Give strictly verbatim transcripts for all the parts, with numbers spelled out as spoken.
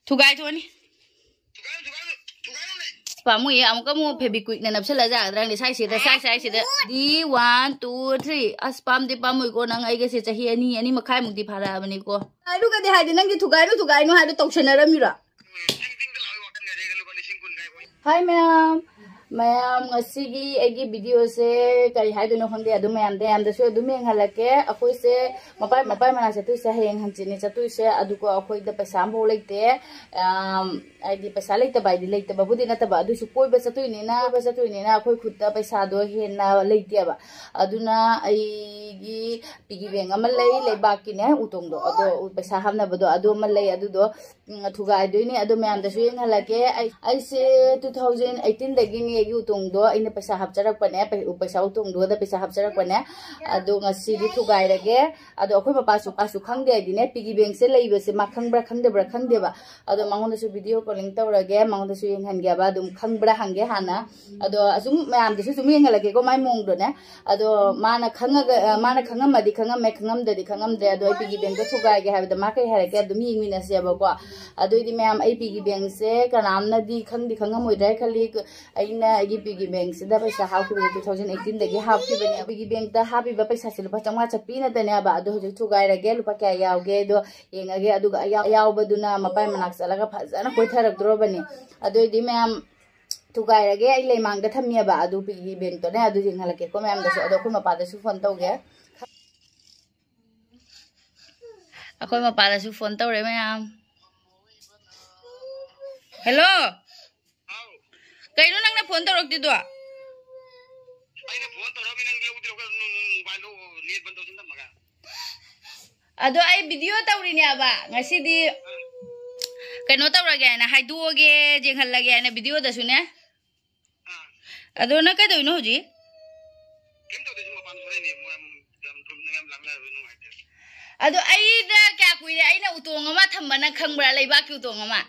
ꯊꯨꯒꯥꯏ ꯊꯣꯛꯑꯅꯤ꯫ ꯄꯥꯝꯃꯨꯏꯌꯦ, ꯑꯃꯨꯛꯀ ꯑꯃꯨꯛ ꯐꯦꯕꯤꯀ꯭ꯋꯤꯛꯅ ꯅꯞꯁꯜꯂ ꯌꯥꯒꯗ꯭ꯔꯥ ꯈꯪꯗꯦ꯫ ꯁ꯭ꯋꯥꯏꯁꯤꯗ, ꯁ꯭ꯋꯥꯏ, ꯁ꯭ꯋꯥꯏꯁꯤꯗ꯫ ꯗꯤ ꯋꯥꯟ, ꯇꯨ, ꯊ꯭ꯔꯤ꯫ ꯑꯁ, ꯄꯥꯝꯗꯤ ꯄꯥꯝꯃꯨꯏꯀꯣ, ꯅꯪ ꯑꯩꯒꯁꯦ ꯆꯍꯤ ꯑꯅꯤ, ꯑꯅꯤ ꯃꯈꯥꯏꯃꯨꯛꯇꯤ ꯐꯥꯔꯛꯑꯕꯅꯤꯀꯣ꯫ ꯑꯗꯨꯒꯗꯤ ꯍꯥꯏꯗꯤ ꯅꯪꯗꯤ ꯊꯨꯒꯥꯏꯅꯨ, ꯊꯨꯒꯥꯏꯅꯨ ꯍꯥꯏꯗꯣ ꯇꯧꯁꯟꯅꯔꯝꯃꯤꯔꯣ? ꯍꯥꯏ ꯃꯌꯥꯝ, ꯃꯌꯥꯝ ꯉꯁꯤꯒꯤ ꯑꯩꯒꯤ ꯚꯤꯗꯤꯑꯣꯁꯦ ꯀꯔꯤ ꯍꯥꯏꯗꯣꯏꯅꯣ ꯈꯪꯗꯦ, ꯑꯗꯨꯝ ꯃꯌꯥꯝꯗ, ꯃꯌꯥꯝꯗꯁꯨ ꯑꯗꯨꯝ ꯌꯦꯡꯍꯜꯂꯛꯀꯦ꯫ ꯑꯩꯈꯣꯏꯁꯦ ꯃꯄꯥꯏ, ꯃꯄꯥꯏ ꯃꯅꯥꯛ ꯆꯠꯇꯣꯏꯁꯦ ꯍꯌꯦꯡ ꯍꯪꯆꯤꯠꯅꯦ ꯆꯠꯇꯣꯏꯁꯦ, ꯑꯗꯨꯒ ꯑꯩꯈꯣꯏꯗ ꯄꯩꯁꯥ ꯑꯃꯐꯥꯎ ꯂꯩꯇꯦ꯫ ꯑꯝ, ꯍꯥꯏꯗꯤ ꯄꯩꯁꯥ ꯂꯩꯇꯕ ꯍꯥꯏꯗꯤ ꯂꯩꯇꯕꯕꯨꯗꯤ ꯅꯠꯇꯕ, ꯑꯗꯨꯁꯨ ꯀꯣꯏꯕ ꯆꯠꯇꯣꯏꯅꯤꯅ, ꯀꯣꯏꯕ ꯆꯠꯇꯣꯏꯅꯤꯅ ꯑꯩꯈꯣꯏ ꯈꯨꯠꯇ ꯄꯩꯁꯥꯗꯣ ꯍꯦꯟꯅ ꯂꯩꯇꯦꯕ꯫ ꯑꯗꯨꯅ ꯑꯩꯒꯤ ꯄꯤꯒꯤ ꯕꯦꯡ ꯑꯃ ꯂꯩ, ꯂꯩꯕꯥꯛꯀꯤꯅꯦ, ꯎꯇꯣꯡꯗꯣ, ꯑꯗꯣ ꯄꯩꯁꯥ ꯍꯥꯞꯅꯕꯗꯣ ꯑꯗꯨ ꯑꯃ ꯂꯩ, ꯑꯗꯨꯗꯣ ꯎꯝ, ꯊꯨꯒꯥꯏꯗꯣꯏꯅꯦ꯫ ꯑꯗꯣ ꯃꯌꯥꯝꯗꯁꯨ ꯌꯦꯡꯍꯜꯂꯛꯀꯦ꯫ ꯑꯩ, ꯑꯩꯁꯦ two thousand eighteen ꯗꯒꯤꯅꯦ ꯑꯩꯒꯤ ꯎꯇꯣꯡꯗꯣ ꯑꯩꯅ ꯄꯩꯁꯥ ꯍꯥꯞꯆꯔꯛꯄꯅꯦ, ꯄꯩ-, ꯄꯩꯁꯥ ꯎꯇꯣꯡꯗꯨꯗ ꯄꯩꯁꯥ ꯍꯥꯞꯆꯔꯛꯄꯅꯦ꯫ ꯑꯗꯣ ꯉꯁꯤꯗꯤ ꯊꯨꯒꯥꯏꯔꯒꯦ꯫ ꯑꯗꯣ ꯑꯩꯈꯣꯏ ꯃꯄꯥꯁꯨ, ꯄꯥꯁꯨ ꯈꯪꯗꯦ ꯍꯥꯏꯗꯤꯅꯦ, ꯄꯤꯒꯤ ꯕꯦꯡꯁꯦ ꯂꯩꯕꯁꯦ ꯃꯥ ꯈꯪꯕ꯭ꯔꯥ ꯈꯪꯗꯕ꯭ꯔꯥ ꯈꯪꯗꯦꯕ꯫ ꯑꯗꯣ ꯃꯉꯣꯟꯗꯁꯨ ꯚꯤꯗꯤꯑꯣ ꯀꯣꯂꯤꯡ ꯇꯧꯔꯒꯦ, ꯃꯉꯣꯟꯗꯁꯨ ꯌꯦꯡꯍꯟꯒꯦꯕ, ꯑꯗꯨꯝ ꯈꯪꯕ꯭ꯔꯥ ꯍꯪꯒꯦ ꯍꯥꯟꯅ꯫ ꯑꯗꯣ ꯑꯁꯨꯝ ꯃꯌꯥꯝꯗꯁꯨ ꯁꯨꯝ ꯌꯦꯡꯍꯜꯂꯛꯀꯦꯀꯣ ꯃꯥꯏ ꯃꯑꯣꯡꯗꯣꯅꯦ꯫ ꯑꯗꯣ ꯃꯥꯅ ꯈꯪꯉꯒ, ꯑ, ꯃꯥꯅ ꯈꯪꯉꯝꯃꯗꯤ ꯈꯪꯉꯝꯃꯦ, ꯈꯪꯉꯝꯗ꯭ꯔꯗꯤ ꯈꯪꯉꯝꯗ꯭ꯔꯦ꯫ ꯑꯗꯣ ꯑꯩ ꯄꯤꯒꯤ ꯕꯦꯡꯗꯣ ꯊꯨꯒꯥꯏꯒꯦ ꯍꯥꯏꯕꯗ ꯃꯥ ꯀꯩ ꯍꯥꯏꯔꯛꯀꯦ ꯑꯗꯨꯝ ꯌꯦꯡꯃꯤꯟꯅꯁꯦꯕꯀꯣ꯫ ꯑꯗꯨꯏꯗꯤ ꯃꯌꯥꯝ, ꯑꯩ ꯄꯤꯒꯤ ꯕꯦꯡꯁꯦ ꯀꯅꯥꯝꯅꯗꯤ ꯈꯪꯗꯤ ꯈꯪꯉꯝꯃꯣꯏꯗ꯭ꯔꯥ ꯈꯜꯂꯤ꯫ ꯑꯩꯅ ꯑꯩꯒꯤ ꯄꯤꯒꯤ ꯕꯦꯡꯁꯤꯗ ꯄꯩꯁꯥ ꯍꯥꯞꯈꯤꯕꯁꯦ two thousand eighteen ꯗꯒꯤ ꯍꯥꯞꯈꯤꯕꯅꯦ꯫ ꯄꯤꯒꯤ ꯕꯦꯡꯇ ꯍꯥꯞꯄꯤꯕ ꯄꯩꯁꯥꯁꯦ ꯂꯨꯄꯥ ꯆꯥꯝꯃꯉꯥ ꯆꯠꯄꯤ ꯅꯠꯇꯅꯦꯕ꯫ ꯑꯗꯣ ꯍꯧꯖꯤꯛ ꯊꯨꯒꯥꯏꯔꯒꯦ, ꯂꯨꯄꯥ ꯀꯌꯥ ꯌꯥꯎꯒꯦ ꯑꯗꯣ ꯌꯦꯡꯉꯒꯦ꯫ ꯑꯗꯨꯒ ꯑꯌꯥꯎ-, ꯑꯌꯥꯎꯕꯗꯨꯅ ꯃꯄꯥꯏ ꯃꯅꯥꯛ ꯆꯠꯂꯒ ꯐꯖꯅ ꯀꯣꯏꯊꯔꯛꯇ꯭ꯔꯣꯕꯅꯤ꯫ ꯑꯗꯨꯏꯗꯤ ꯃꯌꯥꯝ ꯊꯨꯒꯥꯏꯔꯒꯦ꯫ ꯑꯩ ꯂꯩꯃꯥꯡꯗ ꯊꯝꯃꯦꯕ ꯑꯗꯨ ꯄꯤꯒꯤ ꯕꯦꯡꯇꯣꯅꯦ꯫ ꯑꯗꯨ ꯌꯦꯡꯍꯜꯂꯛꯀꯦꯀꯣ ꯃꯌꯥꯝꯗꯁꯨ꯫ ꯑꯗꯣ ꯑꯩꯈꯣꯏ ꯃꯄꯥꯗꯁꯨ ꯐꯣꯟ ꯇꯧꯒꯦ꯫ ꯑꯩꯈꯣꯏ ꯃꯄꯥꯗꯁꯨ ꯐꯣꯟ ꯇꯧꯔꯦ ꯃꯌꯥꯝ꯫ ꯍꯦꯜꯂꯣ꯫ ꯍꯥꯎ꯫ ꯀꯩꯅꯣ ꯅꯪꯅ ꯐꯣꯟ ꯇꯧꯔꯛꯇꯦꯗꯣ? ꯑꯩꯅ ꯐꯣꯟ ꯇꯧꯔꯛꯑꯝꯃꯤ, ꯅꯪ ꯂꯧꯗꯤ ꯂꯧꯈꯠ-, ꯅꯨ-, ꯅꯨ-, ꯃꯣꯕꯥꯏꯜꯗꯣ ꯅꯦꯠ ꯕꯟ ꯇꯧꯁꯤꯟ ꯊꯝꯃꯒ꯫ ꯑꯗꯣ ꯑꯩ ꯚꯤꯗꯤꯑꯣ ꯇꯧꯔꯤꯅꯦꯕ ꯉꯁꯤꯗꯤ꯫ ꯀꯩꯅꯣ ꯇꯧꯔꯒꯦ ꯍꯥꯏꯅ ꯍꯥꯏꯗꯣꯛꯑꯒꯦ, ꯌꯦꯡꯍꯜꯂꯒꯦ ꯍꯥꯏꯅ ꯚꯤꯗꯤꯑꯣꯗꯁꯨꯅꯦ꯫ ꯑꯥ꯫ ꯑꯗꯣ ꯅꯪ ꯀꯩꯗꯧꯔꯤꯅꯣ ꯍꯧꯖꯤꯛ? ꯀꯩꯝ ꯇꯧꯗꯦ, ꯁꯨꯝ ꯃꯄꯥꯟ ꯊꯣꯛꯂꯛꯏꯅꯦ, ꯃꯣꯏ ꯌꯥꯝ, ꯌꯥꯝ ꯗ꯭ꯔꯨꯝ ꯌꯥꯝ ꯂꯥꯡꯅꯕꯗꯣ ꯅꯨꯡꯉꯥꯏꯇꯦ꯫ ꯑꯗꯣ ꯑꯩꯗ ꯀꯌꯥ ꯀꯨꯏꯔꯦ ꯑꯩꯅ ꯎꯇꯣꯡ ꯑꯃ ꯊꯝꯕ ꯅꯪ ꯈꯪꯕ꯭ꯔꯥ? ꯂꯩꯕꯥꯛꯀꯤ ꯎꯇꯣꯡ ꯑꯃ꯫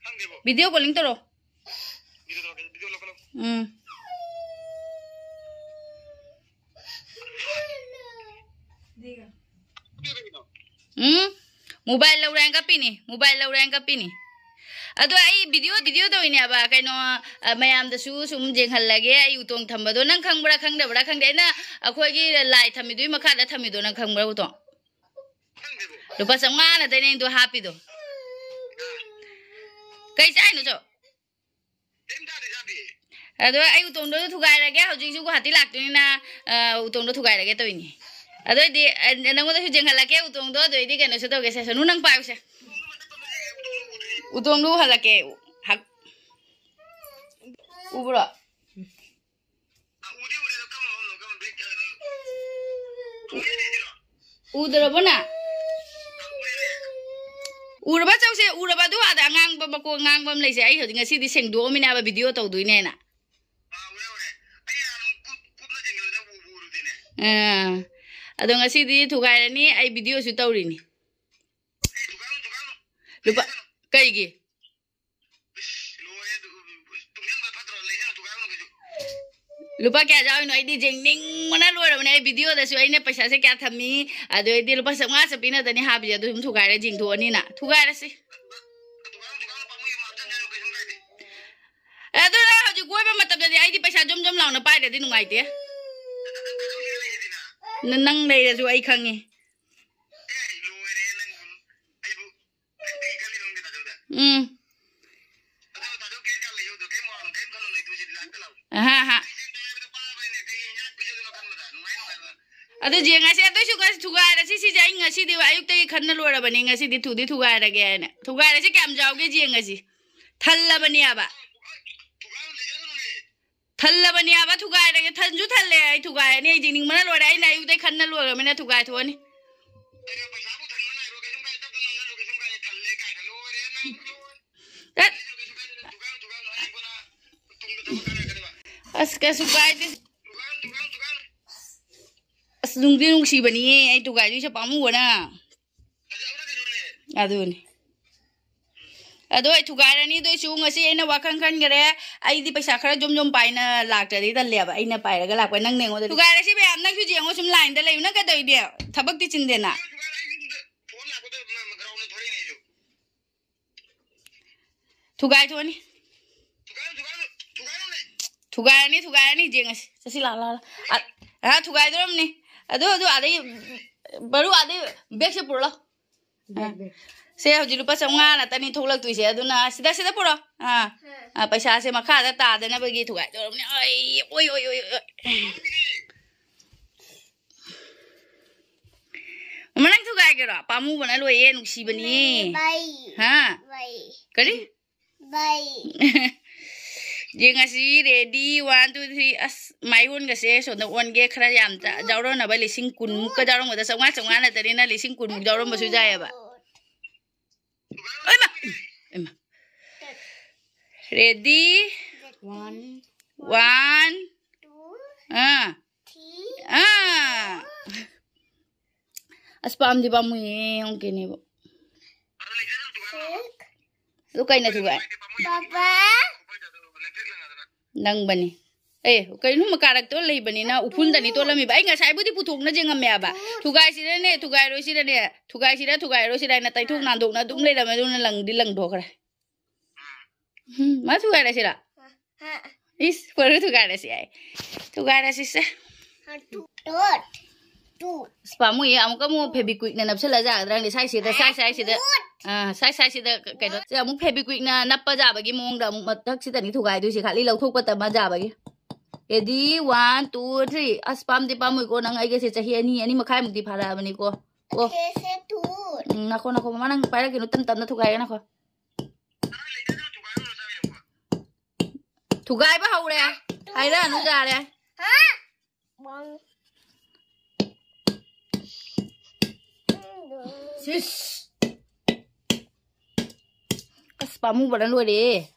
ꯈꯪꯗꯦꯕꯣ꯫ ꯚꯤꯗꯤꯑꯣ ꯀꯣꯂꯤꯡ ꯇꯧꯔꯣ꯫ ꯚꯤꯗꯤꯑꯣ ꯇꯧꯔꯛꯀꯦ, ꯚꯤꯗꯤꯑꯣ ꯂꯧꯈꯠꯂꯣ꯫ ꯎꯝ꯫ ꯎꯝ꯫ ꯃꯣꯕꯥꯏꯜ ꯂꯧꯔꯦ ꯍꯥꯏꯅ ꯀꯞꯄꯤꯅꯤ, ꯃꯣꯕꯥꯏꯜ ꯂꯧꯔꯦ ꯍꯥꯏꯅ ꯀꯞꯄꯤꯅꯤ꯫ ꯑꯗꯣ ꯑꯩ ꯚꯤꯗꯤꯑꯣ, ꯚꯤꯗꯤꯑꯣ ꯇꯧꯔꯤꯅꯦꯕ, ꯀꯩꯅꯣ, ꯑ, ꯃꯌꯥꯝꯗꯁꯨ ꯁꯨꯝ ꯌꯦꯡꯍꯜꯂꯒꯦ ꯑꯩ ꯎꯇꯣꯡ ꯊꯝꯕꯗꯣ꯫ ꯅꯪ ꯈꯪꯕ꯭ꯔꯥ ꯈꯪꯗꯕ꯭ꯔꯥ ꯈꯪꯗꯦ, ꯑꯩꯅ ꯑꯩꯈꯣꯏꯒꯤ ꯂꯥꯏ ꯊꯝꯃꯤꯗꯨꯒꯤ ꯃꯈꯥꯗ ꯊꯝꯃꯤꯗꯣ ꯅꯪ ꯈꯪꯕ꯭ꯔꯥ ꯎꯇꯣꯡ? ꯈꯪꯗꯦꯕꯣ꯫ ꯂꯨꯄꯥ ꯆꯥꯝꯃꯉꯥꯅ ꯇꯅꯦꯡꯗꯣ ꯍꯥꯞꯄꯤꯗꯣ꯫ ꯑꯥ꯫ ꯀꯩ ꯆꯥꯏꯅꯣ ꯆꯣ? ꯀꯩꯝ ꯆꯥꯗꯦ, ꯆꯥꯗꯦ꯫ ꯑꯗꯣ ꯑꯩ ꯎꯇꯣꯡꯗꯣ ꯊꯨꯒꯥꯏꯔꯒꯦ, ꯍꯧꯖꯤꯛꯁꯨ ꯒꯨꯍꯥꯇꯤ ꯂꯥꯛꯇꯣꯏꯅꯤꯅ, ꯑ, ꯎꯇꯣꯡꯗꯣ ꯊꯨꯒꯥꯏꯔꯒꯦ ꯇꯧꯔꯤꯅꯤ꯫ ꯑꯗꯨꯑꯣꯏꯗꯤ, ꯑ, ꯅꯪꯉꯣꯟꯗꯁꯨ ꯌꯦꯡꯍꯜꯂꯛꯀꯦ ꯎꯇꯣꯡꯗꯣ, ꯑꯗꯨꯑꯣꯏꯗꯤ ꯀꯩꯅꯣꯁꯨ ꯇꯧꯒꯦꯁꯦ, ꯁꯅꯨ ꯅꯪ ꯄꯥꯏꯌꯨꯁꯦ꯫ ꯎꯇꯣꯡꯗꯣ ꯎꯍꯜꯂꯛꯀꯦ꯫ ꯍꯛ-, ꯎꯕ꯭ꯔꯣ? ꯎꯗ꯭ꯔꯕꯣ ꯅꯪ? ꯎꯔꯕ ꯆꯧꯁꯦ? ꯎꯔꯕ? ꯑꯗꯨ ꯑꯥꯗ ꯑꯉꯥꯡꯕ ꯃꯀꯣꯛ ꯑꯉꯥꯡꯕ ꯑꯃ ꯂꯩꯁꯦ, ꯑꯩ ꯍꯧꯖꯤꯛ ꯉꯁꯤꯗꯤ ꯁꯦꯡꯗꯣꯛꯑꯝꯃꯤꯅꯦꯕ ꯚꯤꯗꯤꯑꯣ ꯇꯧꯗꯣꯏꯅꯦꯅ꯫ ꯑꯥ, ꯑꯗꯣ ꯉꯁꯤꯗꯤ ꯊꯨꯒꯥꯏꯔꯅꯤ, ꯑꯩ ꯚꯤꯗꯤꯑꯣꯁꯨ ꯇꯧꯔꯤꯅꯤ꯫ ꯂꯨꯄꯥ ꯀꯩꯒꯤ? ꯂꯨꯄꯥ ꯀꯌꯥ ꯌꯥꯎꯔꯤꯅꯣ? ꯑꯩꯗꯤ ꯌꯦꯡꯅꯤꯡꯕꯅ ꯂꯣꯏꯔꯕꯅꯦ꯫ ꯑꯩ ꯚꯤꯗꯤꯑꯣꯗꯁꯨ ꯑꯩꯅ ꯄꯩꯁꯥꯁꯦ ꯀꯌꯥ ꯊꯝꯃꯤ, ꯑꯗꯨꯗꯩꯗꯤ ꯂꯨꯄꯥ ꯆꯥꯝꯃꯉꯥ ꯆꯠꯄꯤ ꯅꯠꯇꯅꯤ ꯍꯥꯞꯄꯤꯁꯦ, ꯑꯗꯨ ꯁꯨꯝ ꯊꯨꯒꯥꯏꯔ ꯌꯦꯡꯊꯣꯛꯑꯅꯤꯅ꯫ ꯊꯨꯒꯥꯏꯔꯁꯤ꯫ ꯑꯦ, ꯑꯗꯨꯅ ꯍꯧꯖꯤꯛ ꯀꯣꯏꯕ ꯃꯇꯝꯗꯗꯤ ꯑꯩꯗꯤ ꯄꯩꯁꯥ ꯖꯣꯝ ꯖꯣꯝ ꯂꯥꯎꯅ ꯄꯥꯏꯗ꯭ꯔꯗꯤ ꯅꯨꯡꯉꯥꯏꯇꯦ꯫ ꯅ-, ꯅꯪ ꯂꯩꯔꯁꯨ ꯑꯩ ꯈꯪꯉꯤ꯫ ꯎꯝ꯫ ꯑꯍꯥ, ꯑꯍꯥ꯫ ꯑꯗꯨ ꯌꯦꯡꯉꯁꯦ꯫ ꯑꯗꯨꯏꯁꯨ ꯉꯁꯤ ꯊꯨꯒꯥꯏꯔꯁꯤ꯫ ꯁꯤꯁꯦ ꯑꯩ ꯉꯁꯤꯗꯤ ꯑꯌꯨꯛꯇꯒꯤ ꯈꯟꯅ ꯂꯣꯏꯔꯕꯅꯤ꯫ ꯉꯁꯤꯗꯤ ꯊꯨꯗꯤ ꯊꯨꯒꯥꯏꯔꯒꯦ ꯍꯥꯏꯅ꯫ ꯊꯨꯒꯥꯏꯔꯁꯤ, ꯀꯌꯥꯝ ꯆꯥꯎꯒꯦ ꯌꯦꯡꯉꯁꯤ꯫ ꯊꯜꯂꯕꯅꯦꯕ꯫ ꯊꯜꯂꯕꯅꯦꯕ, ꯊꯨꯒꯥꯏꯔꯒꯦ꯫ ꯊꯟꯁꯨ ꯊꯜꯂꯦ꯫ ꯑꯩ ꯊꯨꯒꯥꯏꯔꯅꯤ꯫ ꯑꯩ ꯌꯦꯡꯅꯤꯡꯕꯅ ꯂꯣꯏꯔꯦ꯫ ꯑꯩꯅ ꯑꯌꯨꯛꯇꯩ ꯈꯟꯅ ꯂꯣꯏꯔꯕꯅꯤꯅ ꯊꯨꯒꯥꯏꯊꯣꯛꯑꯅꯤ꯫ ꯇꯠ꯫ ꯑꯁ, ꯀꯩꯁꯨ ꯀꯥꯏꯗꯦ꯫ ꯑꯁ, ꯅꯨꯡꯗꯤ ꯅꯨꯡꯁꯤꯕꯅꯤꯌꯦ, ꯑꯩ ꯊꯨꯒꯥꯏꯗꯣꯏꯁꯦ ꯄꯥꯝꯃꯨꯕꯅ꯫ ꯑꯗꯨꯅꯤ꯫ ꯑꯗꯣ ꯑꯩ ꯊꯨꯒꯥꯏꯔꯅꯤ꯫ ꯑꯗꯨꯏꯁꯨ ꯉꯁꯤ ꯑꯩꯅ ꯋꯥꯈꯜ ꯈꯟꯈꯔꯦ, ꯑꯩꯗꯤ ꯄꯩꯁꯥ ꯈꯔ ꯖꯣꯝ ꯖꯣꯝ ꯄꯥꯏꯅ ꯂꯥꯛꯇ꯭ꯔꯗꯤ ꯇꯜꯂꯦꯕ꯫ ꯑꯩꯅ ꯄꯥꯏꯔꯒ ꯂꯥꯛꯄ꯫ ꯅꯪꯅ ꯑꯩꯉꯣꯟꯗ ꯊꯨꯒꯥꯏꯔꯁꯤ ꯃꯌꯥꯝ꯫ ꯅꯪꯁꯨ ꯌꯦꯡꯉꯣ, ꯁꯨꯝ ꯂꯥꯏꯟꯗ ꯂꯩꯌꯨ꯫ ꯅꯪ ꯀꯩꯗꯧꯔꯤꯅꯦ? ꯊꯕꯛꯇꯤ ꯆꯤꯟꯗꯦꯅ꯫ ꯊꯨꯒꯥꯏꯊꯣꯛꯑꯅꯤ꯫ ꯊꯨꯒꯥꯏꯔꯅꯤ, ꯊꯨꯒꯥꯏꯔꯅꯤ, ꯌꯦꯡꯉꯁꯤ꯫ ꯆꯠꯁꯤ, ꯂꯥꯛꯑꯣ, ꯂꯥꯛꯑꯣ, ꯂꯥꯛꯑꯣ꯫ ꯑ, ꯑ, ꯊꯨꯒꯥꯏꯗꯣꯔꯝꯅꯤ꯫ ꯑꯗꯨ, ꯑꯗꯨ, ꯑꯥꯗꯩ, ꯕꯔꯨ, ꯑꯥꯗꯩ ꯕꯦꯛꯁꯦ ꯄꯨꯔꯛꯑꯣ꯫ ꯑ, ꯁꯦ, ꯍꯧꯖꯤꯛ ꯂꯨꯄꯥ ꯆꯥꯝꯃꯉꯥ ꯅꯠꯇꯅꯤ ꯊꯣꯛꯂꯛꯇꯣꯏꯁꯦ, ꯑꯗꯨꯅ ꯁꯤꯗ, ꯁꯤꯗ ꯄꯨꯔꯛꯑꯣ꯫ ꯑ, ꯑ, ꯄꯩꯁꯥꯁꯦ ꯃꯈꯥꯗ ꯇꯥꯗꯅꯕꯒꯤ ꯊꯨꯒꯥꯏꯗꯣꯔꯝꯅꯤ꯫ ꯑꯩ, ꯑꯣꯏ, ꯑꯣꯏ, ꯑꯣꯏ, ꯑꯣꯏ, ꯑꯣꯏ꯫ ꯃꯃꯥ, ꯅꯪ ꯊꯨꯒꯥꯏꯒꯦꯔꯣ? ꯄꯥꯝꯃꯨꯕꯅ ꯂꯣꯏꯌꯦ, ꯅꯨꯡꯁꯤꯕꯅꯤ꯫ ꯕꯥꯏ꯫ ꯍꯥ? ꯕꯥꯏ꯫ ꯀꯔꯤ? ꯕꯥꯏ꯫ ꯌꯦꯡꯉꯁꯤ, ready, one, two, three꯫ ꯑꯁ, ꯃꯥꯏ ꯑꯣꯟꯒꯁꯦ ꯁꯣꯝꯗ ꯑꯣꯟꯒꯦ꯫ ꯈꯔ ꯌꯥꯝ ꯇ-, ꯌꯥꯎꯔꯝꯅꯕ, ꯂꯤꯁꯤꯡ ꯀꯨꯟꯃꯨꯛꯀ ꯌꯥꯎꯔꯝꯒꯗ, ꯆꯥꯝꯃꯉꯥ, ꯆꯥꯝꯃꯉꯥ ꯅꯠꯇꯅꯤꯅ ꯂꯤꯁꯤꯡ ꯀꯨꯟꯃꯨꯛ ꯌꯥꯎꯔꯝꯕꯁꯨ ꯌꯥꯏꯑꯕ꯫ ꯑꯩꯃ! ꯑꯩꯃ! Ready? One. One. ꯑꯥ꯫ ꯑꯥ꯫ ꯑꯁ, ꯄꯥꯝꯗꯤ ꯄꯥꯝꯃꯨꯏꯌꯦ, ꯌꯦꯡꯉꯨꯀꯦꯅꯦꯕꯣ꯫ ꯑꯗꯨ ꯀꯩꯅ ꯊꯨꯒꯥꯏ? ꯕꯕꯥ꯫ ꯅꯪꯕꯅꯤ꯫ ꯑꯦ, ꯀꯩꯅꯣ, ꯃꯀꯥꯔꯛꯇꯣ ꯂꯩꯕꯅꯤꯅ ꯎꯐꯨꯟꯗꯅꯤ ꯇꯣꯠꯂꯝꯃꯤꯕ꯫ ꯑꯩ ꯉꯁꯥꯏꯕꯨꯗꯤ ꯄꯨꯊꯣꯛꯅ ꯌꯦꯡꯉꯝꯃꯦꯕ꯫ ꯊꯨꯒꯥꯏꯁꯤꯔꯅꯦ, ꯊꯨꯒꯥꯏꯔꯣꯏꯁꯤꯔꯅꯦ, ꯊꯨꯒꯥꯏꯁꯤꯔ, ꯊꯨꯒꯥꯏꯔꯣꯏꯁꯤꯔ ꯍꯥꯏꯅ ꯇꯩꯊꯣꯛ ꯅꯥꯟꯗꯣꯛꯅ ꯑꯗꯨꯝ ꯂꯩꯔꯝꯃꯦ, ꯑꯗꯨꯅ ꯂꯪꯗꯤ ꯂꯪꯊꯣꯛꯈ꯭ꯔꯦ꯫ ꯎꯝ, ꯃꯥ ꯊꯨꯒꯥꯏꯔꯁꯤꯔ? ꯏꯁ, ꯄꯔꯨ ꯊꯨꯒꯥꯏꯔꯁꯤ ꯍꯥꯏ꯫ ꯊꯨꯒꯥꯏꯔꯁꯤꯁꯦ꯫ Two, two. ꯑꯁ, ꯄꯥꯝꯃꯨꯏꯌꯦ꯫ ꯑꯃꯨꯛꯀ ꯑꯃꯨꯛ Fevikwikꯅ ꯅꯞꯁꯜꯂ ꯌꯥꯒꯗ꯭ꯔꯥ ꯈꯪꯗꯦ꯫ ꯁ꯭ꯋꯥꯏꯁꯤꯗ, ꯁ꯭ꯋꯥꯏ, ꯁ꯭ꯋꯥꯏꯁꯤꯗ, ꯑꯥ, ꯁ꯭ꯋꯥꯏ, ꯁ꯭ꯋꯥꯏꯁꯤꯗ ꯀ-, ꯀꯩꯅꯣ, ꯁꯤ ꯑꯃꯨꯛ Fevikwikꯅ ꯅꯞꯄ ꯌꯥꯕꯒꯤ ꯃꯑꯣꯡꯗ ꯑꯃꯨꯛ ꯃꯊꯛꯁꯤꯗꯅꯤ ꯊꯨꯒꯥꯏꯗꯣꯏꯁꯦ, ꯈꯥꯂꯤ ꯂꯧꯊꯣꯛꯄ ꯇꯝꯃ ꯌꯥꯕꯒꯤ꯫ Ready, one, two, three꯫ ꯑꯁ, ꯄꯥꯝꯗꯤ ꯄꯥꯝꯃꯨꯏꯀꯣ ꯅꯪ꯫ ꯑꯩꯒꯁꯦ ꯆꯍꯤ ꯑꯅꯤ, ꯑꯅꯤ ꯃꯈꯥꯏꯃꯨꯛꯇꯤ ꯐꯥꯔꯛꯑꯕꯅꯤꯀꯣ꯫ ꯑꯣ꯫ ꯎꯝ, ꯅꯈꯣ, ꯅꯈꯣ, ꯃꯃꯥ, ꯅꯪ ꯄꯥꯏꯔꯛꯈꯤꯅꯨ, ꯇꯞ ꯇꯞꯅ ꯊꯨꯒꯥꯏꯒꯦ, ꯅꯈꯣ꯫ ꯊꯨꯒꯥꯏꯕ ꯍꯧꯔꯦ꯫ ꯍꯥꯏꯔꯛꯑꯅꯨ, ꯌꯥꯔꯦ꯫ ꯁꯤꯁ꯫ ꯑꯁ, ꯄꯥꯝꯃꯨꯕꯅ ꯂꯣꯏꯔꯦ꯫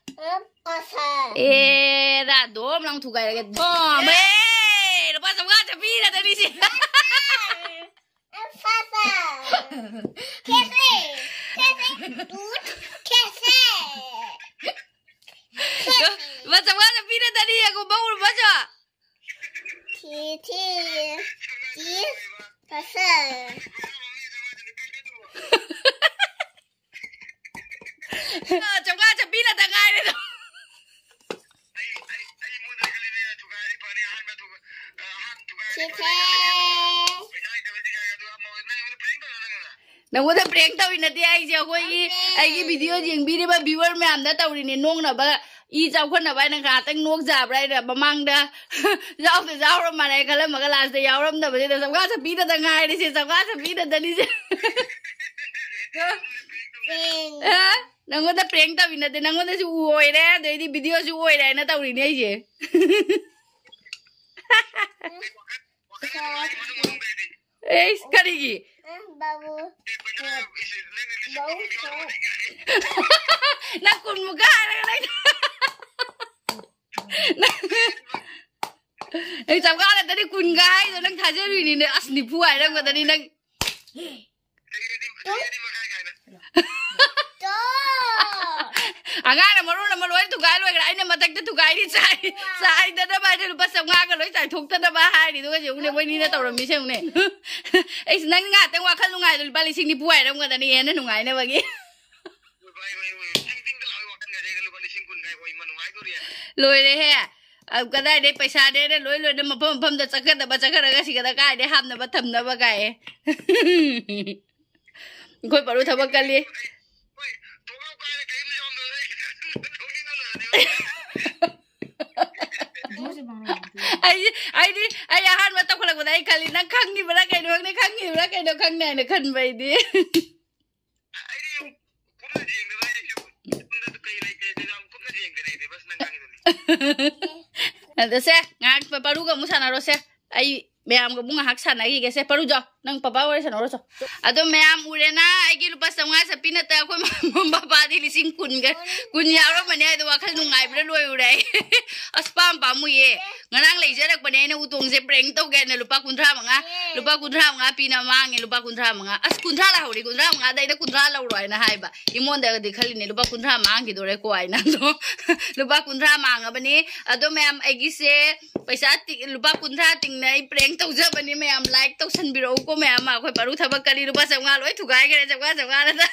ꯑꯦ, ꯔꯥꯗꯣꯝ, ꯅꯪ ꯊꯨꯒꯥꯏꯔꯒꯦ꯫ ꯗꯣꯝ! ꯑꯦ, ꯂꯨꯄꯥ ꯆꯥꯝꯃꯉꯥ ꯆꯠꯄꯤꯔꯗꯅꯤ ꯁꯤ꯫ ꯂꯨꯄꯥ ꯆꯥꯝꯃꯉꯥ ꯆꯠꯄꯤꯔꯗꯅꯤ, ꯌꯦꯡꯉꯣ, ꯕꯧ ꯂꯨꯄꯥ ꯆꯥꯝꯃꯉꯥ꯫ ꯊꯤ, ꯊꯤ, ꯊꯤ, ꯐꯁ꯫ ꯆꯥꯝꯃꯉꯥ ꯆꯠꯄꯤꯅꯗ ꯉꯥꯏꯔꯦꯗꯣ꯫ ꯑꯩ ꯑꯩ ꯑꯩ ꯃꯣꯟꯗ ꯈꯜꯂꯤꯅꯦ, ꯊꯨꯒꯥꯏꯔꯗꯤ ꯐꯅꯤ, ꯑꯍꯥꯟꯕ ꯊꯨꯒꯥꯏ ꯑꯍꯥꯟꯕ ꯊꯨꯒꯥꯏꯔꯗꯤ ꯐꯅꯤ꯫ ꯁꯤꯁꯦ꯫ ꯄꯩꯁꯥ ꯂꯩꯇꯕꯗꯤ ꯀꯥꯏ ꯑꯗꯨ ꯑꯃ ꯅꯪ ꯑꯩꯉꯣꯟꯗ ꯄ꯭ꯔꯦꯡ ꯇꯧꯔꯣ ꯅꯪ ꯑꯩꯉꯣꯟꯗ꯫ ꯅꯪꯉꯣꯟꯗ ꯄ꯭ꯔꯦꯡ ꯇꯧꯔꯤ ꯅꯠꯇꯦ ꯑꯩꯁꯦ, ꯑꯩꯈꯣꯏꯒꯤ ꯑꯩꯒꯤ ꯚꯤꯗꯤꯑꯣ ꯌꯦꯡꯕꯤꯔꯤꯕ ꯚ꯭ꯌꯨꯋꯔ ꯃꯌꯥꯝꯗ ꯇꯧꯔꯤꯅꯦ, ꯅꯣꯛꯅꯕ, ꯏ ꯆꯥꯎꯈꯠꯅꯕ ꯍꯥꯏꯅ ꯉꯥꯏꯍꯥꯛꯇꯪ ꯅꯣꯛ ꯌꯥꯕ꯭ꯔꯥ ꯍꯥꯏꯅ ꯃꯃꯥꯡꯗ ꯌꯥꯎꯗ ꯌꯥꯎꯔ ꯃꯥꯜꯂꯦ ꯈꯜꯂꯝꯃꯒ ꯂꯥꯁꯇ ꯌꯥꯎꯔꯝꯗꯕꯁꯤꯗ ꯆꯥꯝꯃꯉꯥ ꯆꯠꯄꯤꯗꯗ ꯉꯥꯏꯔꯤꯁꯦ, ꯆꯥꯝꯃꯉꯥ ꯆꯠꯄꯤꯗꯗꯅꯤꯁꯦ꯫ ꯑ? ꯅꯪꯉꯣꯟꯗ ꯄ꯭ꯔꯦꯡ ꯇꯧꯔꯤ ꯅꯠꯇꯦ, ꯅꯪꯉꯣꯟꯗꯁꯨ ꯑꯣꯏꯔꯦ, ꯑꯗꯩꯗꯤ ꯚꯤꯗꯤꯑꯣꯁꯨ ꯑꯣꯏꯔꯦ ꯍꯥꯏꯅ ꯇꯧꯔꯤꯅꯦ ꯑꯩꯁꯦ꯫ ꯑꯦꯁ, ꯀꯔꯤꯒꯤ? ꯕꯥꯕꯨ꯫ ꯅꯪ ꯀꯨꯟꯃꯨꯛꯀ ꯍꯥꯏꯔꯒ ꯅꯪ ꯅꯪ ꯆꯥꯝꯃꯉꯥ ꯅꯠꯇꯗꯤ ꯀꯨꯟꯒ ꯍꯥꯏꯗꯣ ꯅꯪ ꯊꯥꯖꯔꯨꯏꯅꯤꯅꯦ꯫ ꯑꯁ, ꯅꯤꯐꯨ ꯍꯥꯏꯔꯝꯒꯗꯅꯤ ꯅꯪ꯫ ꯑꯉꯥꯡꯅ ꯃꯔꯣꯟ ꯑꯃ ꯂꯣꯏ ꯊꯨꯒꯥꯏ ꯂꯣꯏꯈ꯭ꯔꯦ꯫ ꯑꯩꯅ ꯃꯊꯛꯇ ꯊꯨꯒꯥꯏꯔꯤ ꯆꯥꯏ-, ꯆꯥꯏꯗꯅꯕ ꯍꯥꯏꯅ ꯂꯨꯄꯥ ꯆꯥꯝꯃꯉꯥꯒ ꯂꯣꯏ ꯆꯥꯏꯊꯣꯛꯇꯅꯕ ꯍꯥꯏꯔꯤꯗꯨꯒ ꯌꯦꯡꯉꯨꯅꯦ, ꯃꯣꯏꯅꯤꯅ ꯇꯧꯔꯝꯃꯤꯁꯦ ꯌꯦꯡꯉꯨꯅꯦ꯫ ꯑꯩꯁ, ꯅꯪ ꯉꯥꯛꯇꯪ ꯋꯥꯈꯜ ꯅꯨꯡꯉꯥꯏꯗꯣ ꯂꯨꯄꯥ ꯂꯤꯁꯤꯡ ꯅꯤꯐꯨ ꯍꯥꯏꯔꯝꯒꯗꯅꯤ ꯍꯦꯟꯅ ꯅꯨꯡꯉꯥꯏꯅꯕꯒꯤ꯫ ꯂꯣꯏꯔꯦꯍꯦ꯫ ꯑ, ꯀꯗꯥꯏꯗꯩ ꯄꯩꯁꯥꯅꯦꯅ ꯂꯣꯏ ꯂꯣꯏꯅ ꯃꯐꯝ ꯃꯐꯝꯗ ꯆꯠꯀꯗꯕ ꯆꯠꯈ꯭ꯔꯒ ꯁꯤꯒꯗ ꯀꯥꯏꯗꯩ ꯍꯥꯞꯅꯕ ꯊꯝꯅꯕ ꯀꯥꯏ꯫ ꯑꯩꯈꯣꯏ ꯄꯥꯔꯨ ꯊꯕꯛ ꯀꯜꯂꯤ꯫ ꯑꯩ, ꯑꯩꯗꯤ, ꯑꯩ ꯑꯍꯥꯟꯕ ꯇꯧꯈꯠꯂꯛꯄꯗ ꯑꯩ ꯈꯜꯂꯤ, "ꯅꯪ ꯈꯪꯉꯤꯕ꯭ꯔꯥ ꯀꯩꯅꯣ ꯈꯪꯗꯦ, ꯈꯪꯉꯤꯕ꯭ꯔꯥ ꯀꯩꯅꯣ ꯈꯪꯗꯦ" ꯍꯥꯏꯅ ꯈꯟꯕ ꯑꯩꯗꯤ꯫ ꯑꯗ ꯁꯦ, ꯉꯥꯏꯍꯥꯛ ꯄ-, ꯄꯔꯨꯒ ꯑꯃꯨꯛ ꯁꯥꯟꯅꯔꯣꯁꯦ꯫ ꯑꯩ ꯃꯌꯥꯝꯒ ꯑꯃꯨꯛ ꯉꯥꯏꯍꯥꯛ ꯁꯥꯟꯅꯈꯤꯒꯦꯁꯦ꯫ ꯄꯔꯨ, ꯖꯥꯎ, ꯅꯪ ꯄꯄꯥ ꯋꯥꯔꯤ ꯁꯥꯟꯅꯔꯣ, ꯆꯣ꯫ ꯑꯗꯣ ꯃꯌꯥꯝ ꯎꯔꯦꯅ, ꯑꯩꯒꯤ ꯂꯨꯄꯥ ꯆꯥꯝꯃꯉꯥ ꯆꯠꯄꯤ ꯅꯠꯇ ꯑꯩꯈꯣꯏ ꯃ-, ꯄꯄꯥꯗꯤ ꯂꯤꯁꯤꯡ ꯀꯨꯟꯒ, ꯀꯨꯟ ꯌꯥꯎꯔꯝꯕꯅꯦ꯫ ꯑꯗꯣ ꯋꯥꯈꯜ ꯅꯨꯡꯉꯥꯏꯕꯅ ꯂꯣꯏꯔꯨꯔꯦ ꯑꯩ꯫ ꯑꯁ, ꯄꯥꯝ ꯄꯥꯝꯃꯨꯏꯌꯦ꯫ ꯉꯔꯥꯡ ꯂꯩꯖꯔꯛꯄꯅꯦ ꯑꯩꯅ ꯎꯇꯣꯡꯁꯦ prank ꯇꯧꯒꯦ ꯍꯥꯏꯅ ꯂꯨꯄꯥ ꯀꯨꯟꯊ꯭ꯔꯥ ꯃꯉꯥ, ꯂꯨꯄꯥ ꯀꯨꯟꯊ꯭ꯔꯥ ꯃꯉꯥ ꯄꯤꯅ ꯃꯥꯡꯉꯦ, ꯂꯨꯄꯥ ꯀꯨꯟꯊ꯭ꯔꯥ ꯃꯉꯥ꯫ ꯑꯁ, ꯀꯨꯟꯊ꯭ꯔꯥ ꯂꯧꯍꯧꯔꯤ, ꯀꯨꯟꯊ꯭ꯔꯥ ꯃꯉꯥꯗ ꯑꯩꯅ ꯀꯨꯟꯊ꯭ꯔꯥ ꯂꯧꯔꯣ ꯍꯥꯏꯅ ꯍꯥꯏꯕ꯫ ꯏꯃꯣꯟꯗꯒꯗꯤ ꯈꯜꯂꯤꯅꯦ, ꯂꯨꯄꯥ ꯀꯨꯟꯊ꯭ꯔꯥ ꯃꯥꯡꯈꯤꯗꯣꯔꯦꯀꯣ ꯍꯥꯏꯅ꯫ ꯑꯗꯣ ꯂꯨꯄꯥ ꯀꯨꯟꯊ꯭ꯔꯥ ꯃꯥꯡꯉꯕꯅꯤ꯫ ꯑꯗꯣ ꯃꯌꯥꯝ, ꯑꯩꯒꯤꯁꯦ ꯄꯩꯁꯥ ꯇꯤꯡ-, ꯂꯨꯄꯥ ꯀꯨꯟꯊ꯭ꯔꯥ ꯇꯤꯡꯅ ꯑꯩ prank ꯇꯧꯖꯕꯅꯤ꯫ ꯃꯌꯥꯝ like ꯇꯧꯁꯟꯕꯤꯔꯛꯎꯀꯣ ꯃꯌꯥꯝ꯫ ꯑꯩꯈꯣꯏ ꯄꯔꯨ ꯊꯕꯛ ꯀꯜꯂꯤ, ꯂꯨꯄꯥ ꯆꯥꯝꯃꯉꯥ ꯂꯣꯏ ꯊꯨꯒꯥꯏꯈ꯭ꯔꯦ, ꯆꯥꯝꯃꯉꯥ, ꯆꯥꯝꯃꯉꯥꯗ꯫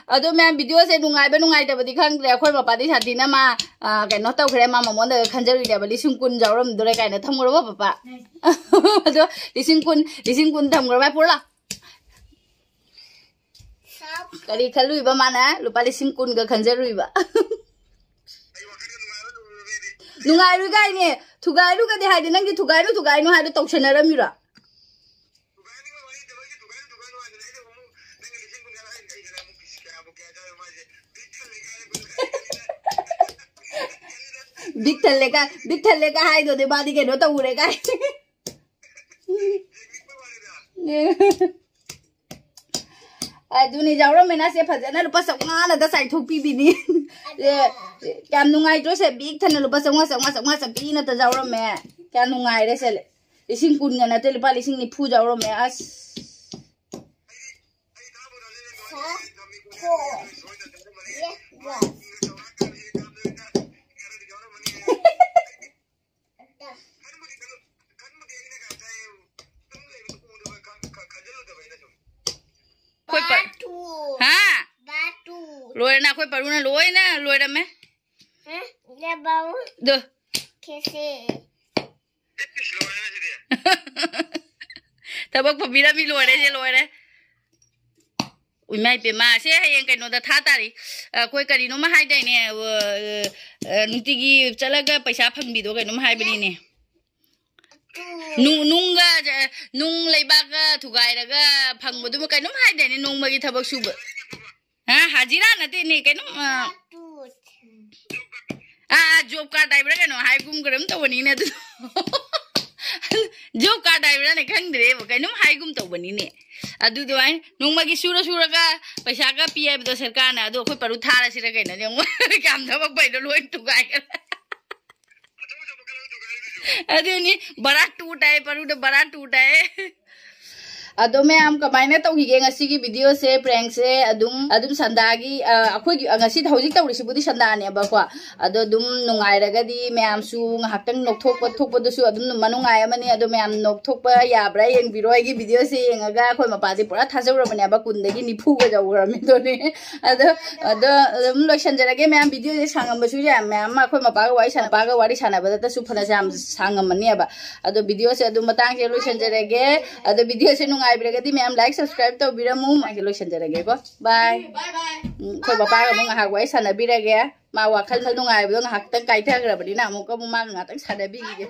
ꯑꯗꯣ ꯃꯌꯥꯝ, ꯚꯤꯗꯤꯑꯣꯁꯦ ꯅꯨꯡꯉꯥꯏꯕ ꯅꯨꯡꯉꯥꯏꯇꯕꯗꯤ ꯈꯪꯗ꯭ꯔꯦ꯫ ꯑꯩꯈꯣꯏ ꯃꯄꯥꯗꯤ ꯁꯥꯊꯤꯅ ꯃꯥ, ꯑ, ꯀꯩꯅꯣ ꯇꯧꯈ꯭ꯔꯦ, ꯃꯥ ꯃꯉꯣꯟꯗ ꯈꯟꯖꯔꯨꯏꯅꯦꯕ, ꯂꯤꯁꯤꯡ ꯀꯨꯟ ꯌꯥꯎꯔꯝꯗꯣꯔꯦ ꯀꯥꯏꯅ ꯊꯝꯈ꯭ꯔꯕ ꯄꯄꯥ? ꯑꯗꯣ ꯂꯤꯁꯤꯡ ꯀꯨꯟ, ꯂꯤꯁꯤꯡ ꯀꯨꯟ ꯊꯝꯈ꯭ꯔꯕ ꯄꯨꯔꯥ? ꯀꯔꯤ ꯈꯜꯂꯨꯏꯕ ꯃꯥꯅ? ꯂꯨꯄꯥ ꯂꯤꯁꯤꯡ ꯀꯨꯟꯒ ꯈꯟꯖꯔꯨꯏꯕ? ꯅꯨꯡꯉꯥꯏꯔꯨꯏ ꯀꯥꯏꯅꯦ, ꯊꯨꯒꯥꯏꯔꯨꯒꯗꯤ ꯍꯥꯏꯗꯤ, ꯅꯪꯒꯤ ꯊꯨꯒꯥꯏꯔꯨ ꯊꯨꯒꯥꯏꯅꯨ ꯍꯥꯏꯗꯣ ꯇꯧꯁꯟꯅꯔꯝꯃꯤꯔꯣ? ꯕꯤꯛ ꯊꯜꯂꯦ ꯀꯥꯏ, ꯕꯤꯛ ꯊꯜꯂꯦ ꯀꯥꯏ ꯍꯥꯏꯗꯨꯗꯤ ꯃꯥꯗꯤ ꯀꯩꯅꯣ ꯇꯧꯔꯦ ꯀꯥꯏ꯫ ꯑꯗꯨꯅꯤ, ꯌꯥꯎꯔꯝꯃꯦꯅ ꯁꯦ ꯐꯖꯅ ꯂꯨꯄꯥ ꯆꯥꯝꯃꯉꯥꯅꯗ ꯆꯥꯏꯊꯣꯛꯄꯤꯕꯤꯅꯤ꯫ ꯑꯦ, ꯌꯥꯝ ꯅꯨꯡꯉꯥꯏꯇ꯭ꯔꯣ ꯁꯦ? ꯕꯤꯛ ꯊꯟꯅ ꯂꯨꯄꯥ ꯆꯥꯝꯃꯉꯥ, ꯆꯥꯝꯃꯉꯥ, ꯆꯥꯝꯃꯉꯥ, ꯆꯥꯝꯃꯔꯤꯅꯗ ꯌꯥꯎꯔꯝꯃꯦ꯫ ꯀꯌꯥ ꯅꯨꯡꯉꯥꯏꯔꯦ ꯁꯦ꯫ ꯂꯤꯁꯤꯡ ꯀꯨꯟꯒ ꯅꯠꯇꯦ, ꯂꯨꯄꯥ ꯂꯤꯁꯤꯡ ꯅꯤꯐꯨ ꯌꯥꯎꯔꯝꯃꯦ꯫ ꯑꯁ꯫ ꯑꯩꯈꯣꯏ ꯄ-, ꯕꯥꯇꯨ꯫ ꯍꯥ? ꯕꯥꯇꯨ꯫ ꯂꯣꯏꯔꯦ, ꯅꯈꯣꯏ ꯄꯔꯨꯅ ꯂꯣꯏꯅ ꯂꯣꯏꯔꯝꯃꯦ꯫ ꯍꯥ? ꯌꯥ ꯕꯥꯕꯨ꯫ ꯗꯣ꯫ ꯈꯦꯁꯦ꯫ ꯊꯕꯛ ꯐꯕꯤꯔꯝꯃꯤ ꯂꯣꯏꯔꯦ, ꯁꯦ ꯂꯣꯏꯔꯦ꯫ ꯏꯃꯥ ꯏꯄꯦꯝꯃ, ꯁꯦ ꯍꯌꯦꯡ ꯀꯩꯅꯣꯗ ꯊꯥ ꯇꯥꯔꯤ꯫ ꯑꯩꯈꯣꯏ ꯀꯔꯤꯅꯣꯃ ꯍꯥꯏꯗꯥꯏꯅꯦ, ꯑ, ꯑ, ꯅꯨꯡꯇꯤꯒꯤ ꯆꯠꯂꯒ ꯄꯩꯁꯥ ꯐꯪꯕꯤꯗꯣ ꯀꯩꯅꯣꯝ ꯍꯥꯏꯕꯅꯤꯅꯦ꯫ ꯅꯨꯡ-, ꯅꯨꯡꯒ, ꯅꯨꯡ ꯂꯩꯕꯥꯛꯀ ꯊꯨꯒꯥꯏꯔꯒ ꯐꯪꯕꯗꯨꯕꯨ ꯀꯩꯅꯣꯝ ꯍꯥꯏꯗꯥꯏꯅꯦ, ꯅꯣꯡꯃꯒꯤ ꯊꯕꯛ ꯁꯨꯕ꯫ ꯍꯥ? ꯍꯥꯖꯤꯔꯥ ꯅꯠꯇꯦꯅꯦ, ꯀꯩꯅꯣꯝ, ꯑ, ꯑꯥ, ꯑꯥ, ꯖꯣꯕ ꯀꯥꯔꯗ ꯍꯥꯏꯕ꯭ꯔꯥ ꯀꯩꯅꯣ ꯍꯥꯏꯒꯨꯝ ꯀꯩꯅꯣꯝ ꯇꯧꯕꯅꯤꯅꯦ ꯑꯗꯨꯗꯣ꯫ ꯖꯣꯕ ꯀꯥꯔꯗ ꯍꯥꯏꯕ꯭ꯔꯥꯅꯦ, ꯈꯪꯗ꯭ꯔꯦꯕ, ꯀꯩꯅꯣꯝ ꯍꯥꯏꯒꯨꯝ ꯇꯧꯕꯅꯤꯅꯦ꯫ ꯑꯗꯨꯗꯨꯃꯥꯏꯅ ꯅꯣꯡꯃꯒꯤ ꯁꯨꯔ ꯁꯨꯔꯒ ꯄꯩꯁꯥꯒ ꯄꯤ ꯍꯥꯏꯕꯗꯣ ꯁꯔꯀꯥꯔꯅ, ꯑꯗꯣ ꯑꯩꯈꯣꯏ ꯄꯔꯨ ꯊꯥꯔꯁꯤꯔ ꯀꯩꯅꯣ? ꯌꯦꯡꯉꯣ, ꯀꯌꯥꯝ ꯊꯕꯛ ꯐꯩꯗꯣ, ꯂꯣꯏ ꯊꯨꯒꯥꯏꯈ꯭ꯔꯦ꯫ ꯑꯗꯨꯅꯤ, ꯕꯔꯥ ꯇꯨ ꯇꯥꯏ, ꯄꯔꯨꯗ ꯕꯔꯥ ꯇꯨ ꯇꯥꯏ꯫ ꯑꯗꯣ ꯃꯌꯥꯝ ꯀꯃꯥꯏꯅ ꯇꯧꯈꯤꯒꯦ ꯉꯁꯤꯒꯤ ꯚꯤꯗꯤꯑꯣꯁꯦ, ꯄ꯭ꯔꯦꯡꯁꯦ? ꯑꯗꯨꯝ ꯑꯗꯨꯝ ꯁꯟꯗꯥꯒꯤ ꯑ, ꯑꯩꯈꯣꯏꯒꯤ ꯑ, ꯉꯁꯤ ꯍꯧꯖꯤꯛ ꯇꯧꯔꯤꯁꯤꯕꯨꯗꯤ ꯁꯟꯗꯥꯅꯦꯕꯀꯣ꯫ ꯑꯗꯣ ꯑꯗꯨꯝ ꯅꯨꯡꯉꯥꯏꯔꯒꯗꯤ ꯃꯌꯥꯝꯁꯨ ꯉꯥꯏꯍꯥꯛꯇꯪ ꯅꯣꯛꯊꯣꯛꯄ ꯊꯣꯛꯄꯗꯨꯁꯨ ꯑꯗꯨꯝ ꯃꯅꯨꯡꯉꯥꯏ ꯑꯃꯅꯤ꯫ ꯑꯗꯣ ꯃꯌꯥꯝ ꯅꯣꯛꯊꯣꯛꯄ ꯌꯥꯕ꯭ꯔꯥ ꯌꯦꯡꯕꯤꯔꯣ ꯑꯩꯒꯤ ꯚꯤꯗꯤꯑꯣꯁꯦ ꯌꯦꯡꯉꯒ꯫ ꯑꯩꯈꯣꯏ ꯃꯄꯥꯗꯤ ꯄꯨꯔꯥ ꯊꯥꯖꯧꯔꯕꯅꯦꯕ, ꯀꯨꯟꯗꯒꯤ ꯅꯤꯐꯨꯒ ꯌꯧꯈ꯭ꯔꯃꯤꯗꯨꯅꯦ꯫ ꯑꯗꯣ ꯑꯗꯣ ꯑꯗꯨꯝ ꯂꯣꯏꯁꯟꯖꯔꯒꯦ ꯃꯌꯥꯝ꯫ ꯚꯤꯗꯤꯑꯣꯁꯦ ꯁꯥꯡꯉꯝꯕꯁꯨ ꯌꯥꯝ ꯃꯌꯥꯝ ꯑꯃ ꯑꯩꯈꯣꯏ ꯃꯄꯥꯒ ꯋꯥꯔꯤ ꯁꯥꯟꯅ ꯃꯄꯥꯒ ꯋꯥꯔꯤ ꯁꯥꯟꯅꯕꯗꯇꯁꯨ ꯐꯅꯁꯨ ꯌꯥꯝ ꯁꯥꯡꯉꯝꯃꯅꯦꯕ꯫ ꯑꯗꯣ ꯚꯤꯗꯤꯑꯣꯁꯦ ꯑꯗꯨꯝ ꯃꯇꯥꯡꯁꯦ ꯂꯣꯏꯁꯟꯖꯔꯒꯦ꯫ ꯑꯗꯣ ꯚꯤꯗꯤꯑꯣꯁꯦ ꯅꯨꯡꯉꯥꯏꯕꯤꯔꯒꯗꯤ ꯃꯌꯥꯝ ꯂꯥꯏꯛ ꯁꯕꯁꯀ꯭ꯔꯥꯏꯕ ꯇꯧꯕꯤꯔꯝꯃꯨ꯫ ꯃꯥꯁꯦ ꯂꯣꯏꯁꯟꯖꯔꯒꯦꯀꯣ꯫ ꯕꯥꯏ꯫ ꯎꯝ, ꯑꯩꯈꯣꯏ ꯄꯄꯥꯒ ꯑꯃꯨꯛ ꯉꯥꯏꯍꯥꯛ ꯋꯥꯔꯤ ꯁꯥꯟꯅꯕꯤꯔꯒꯦ꯫ ꯃꯥ ꯋꯥꯈꯜ ꯅꯨꯡꯉꯥꯏꯕꯗꯣ ꯉꯥꯏꯍꯥꯛꯇꯪ ꯀꯥꯏꯊꯈ꯭ꯔꯕꯅꯤꯅ ꯑꯃꯨꯛꯀ ꯑꯃꯨꯛ ꯃꯥꯒ ꯉꯥꯏꯍꯥꯛꯇꯪ ꯁꯥꯟꯅꯕꯤꯈꯤꯒꯦ꯫